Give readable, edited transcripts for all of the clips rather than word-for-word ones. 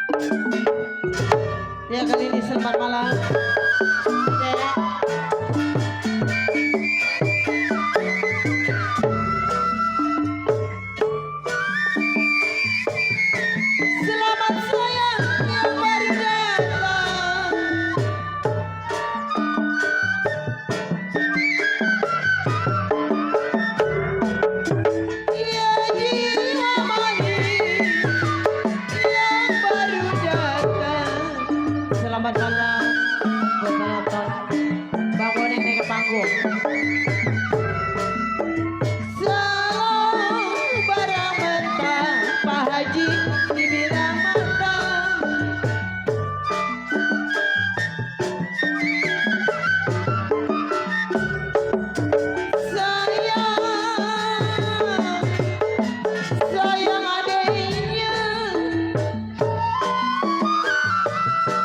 Ya kali ini selamat malam. Dek. Selamat sayang yang baru datang. Ya jiwa manis yang baru datang. Selamat malam buat penonton. Bang Boneng naik ke panggung. Salam barang mentah, Pak Haji dibilang matang. Sayang adiknya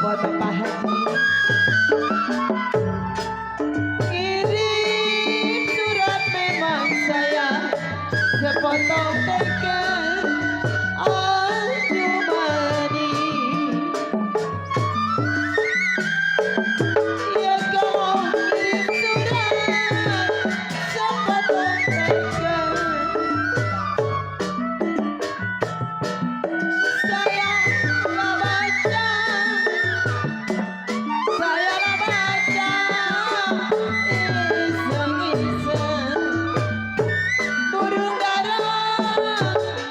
buat Bapak Haji. Kirim surat memang saya sepotong tekel Anjumani. Ya kau kirim surat sepotong tekel. Saya lah baca, saya lah baca iseng-iseng. Burung darah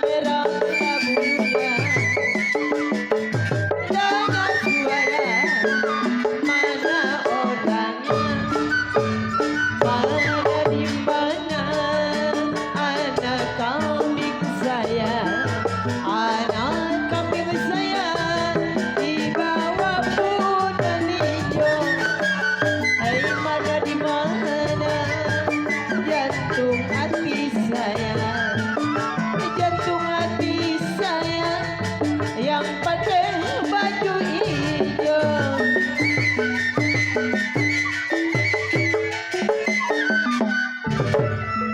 merah bulunya dengan suara mana orangnya, mana di mana anak kambing saya, anak kambing saya dibawa punan hijau. Hai mana di mana jantung hati saya, jantung hati saya yang pakai baju hijau.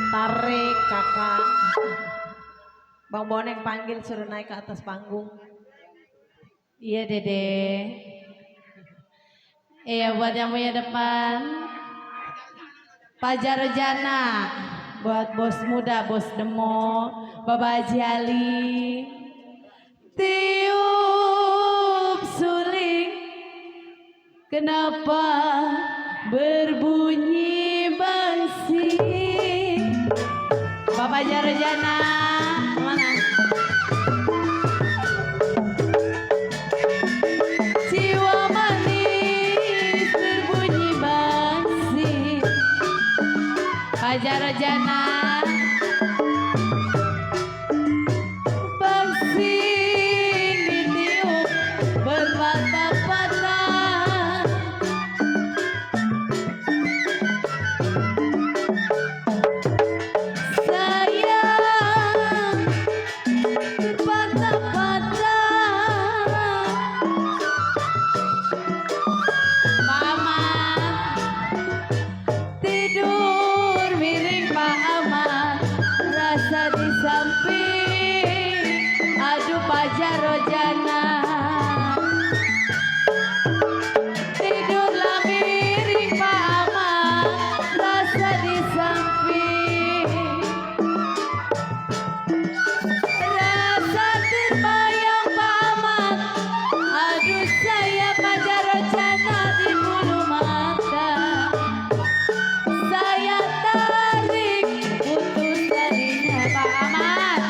Tarik kakak. Bang Boneng panggil suruh naik ke atas panggung. Iya dede. Iya buat yang punya depan Pajar Jana, buat bos muda, bos demo, Bapak Haji Ali. Tiup suling, kenapa berbunyi bangsing? Bapak Jarjana mana? Jiwa manis berbunyi bangsing. Pak Jarjana bangsing ditiup berpatah-patah. Sayang berpatah-patah. Pak Ahmad tidur miring, Pak Ahmad rasa di samping. Aduh Pak Jarojana tidurlah miring, Pak Ahmad rasa di samping. Rasa terbayang Pak Ahmad, aduh saya Pak Jarojana di bulu mata. Saya tarik putus talinya Pak Ahmad,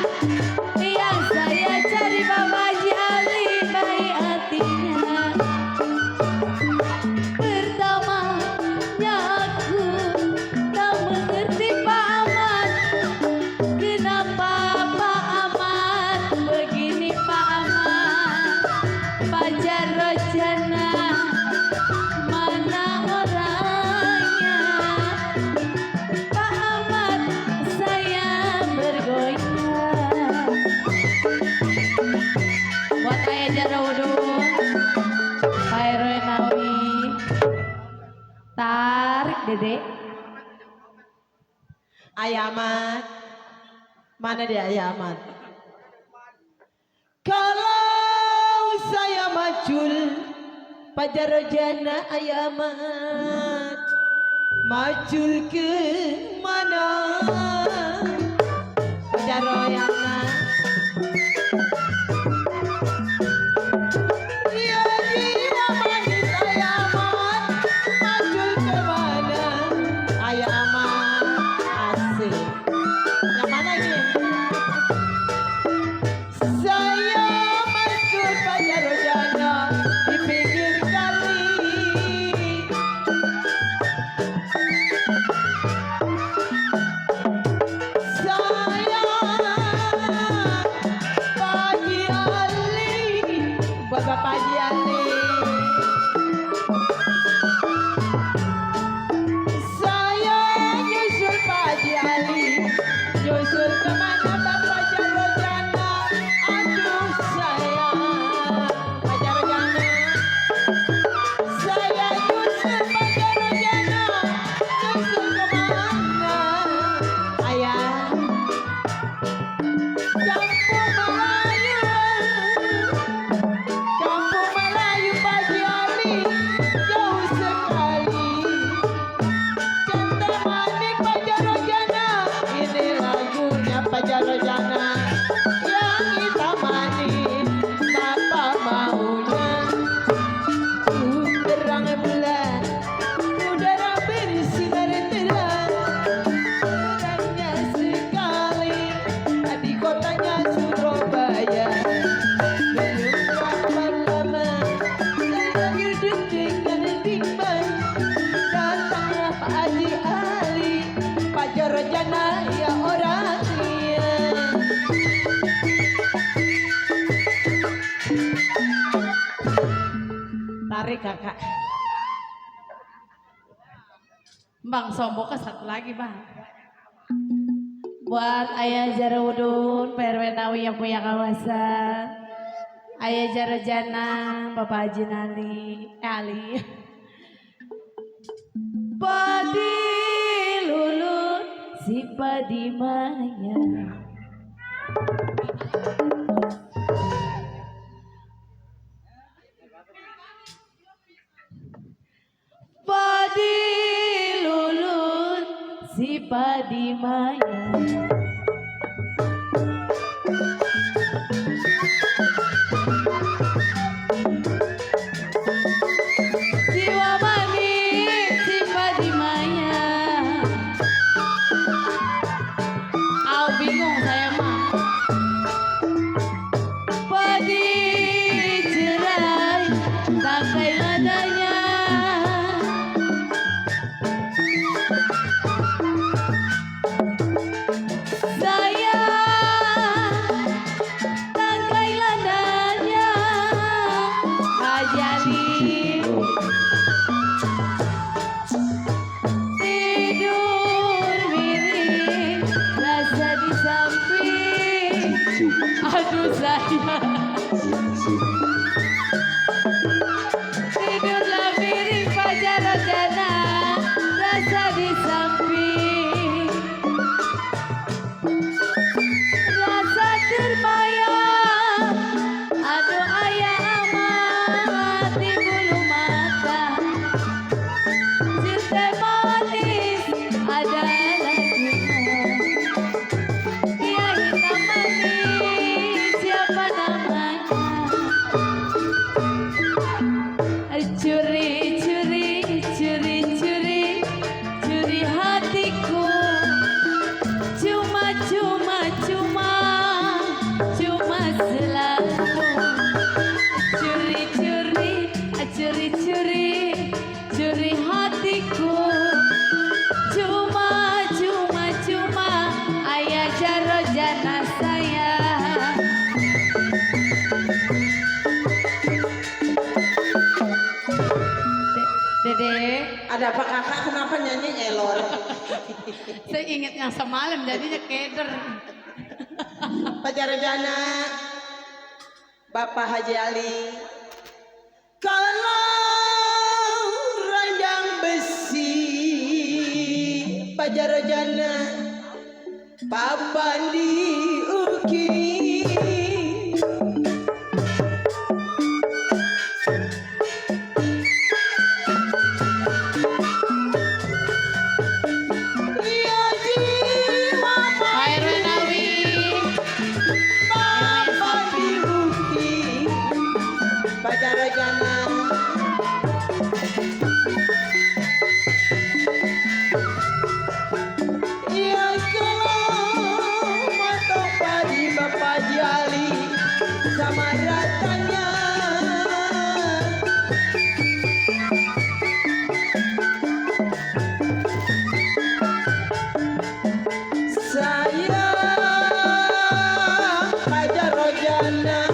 yang saya cari Bapak Haji Ali baik hatinya. Pertamanya aku tak mengerti Pak Ahmad, kenapa Pak Ahmad begini Pak Ahmad. Pak Jarojana mana orangnya? Pak Ahmad saya bergoyang. Buat Ayah Jarodun, Pak Heroin Nawi, tarik dede. Ayamat, mana dia Ayamat? Kalau saya pajarojana ayamat majul ke mana pajaroyana dia jiwa manis ayamat majul ke mana ayamat asik yang mana ini saya majul pajarojana di pinggir kali saya Pagi Ali Bapak Pagi Ali saya nyusul Pagi Ali nyusul kemana Bapak Jarojana aduh saya Pak Jarojana saya nyusul Pak Jarojana nyusul kemana ayah Kampung Melayu Pagi Ali jauh sekali cinta manik Pajarojana ini lagunya Pajarojana yang kita manis Bapak maunya terang bulan udara bersinar terang terangnya sekali di kotanya Surabaya menyumbang lama saya dengan timbang datanglah Pak Haji Ali Pajarojana ya orangnya tarik kakak Bang Sombo ke satu lagi bang. Buat Ayah Jarudun, Perwenawi yang punya kawasan, Ayah Jarojana, Bapak Haji Ali. Padi lulut si padi maya. Padi lulut si padi maya. Jiwa manis si padi maya. Au bingung saya mah. Padi cerai tak kayak nadanya. Saya tangkai landanya Ajali tidur miring rasa di samping aduh saya tidurlah miring Pajarojana rasa di samping rasa terbayang aduh ayah amat di bulu mata cinta manis ada lagunya dia hitam manis siapa namanya curi curi curi curi curi hatiku cuma cuma cuma cuma selalu curi curi curi curi curi hatiku cuma cuma cuma Ayah Jarojana saya. Dede, ada apa kakak kenapa nyanyi elor saya ingat yang semalam jadinya keder. Pajarojana Bapak Haji Ali kalau ranjang besi Pajarojana papan diukir sama ratanya. Saya Hajar Rojana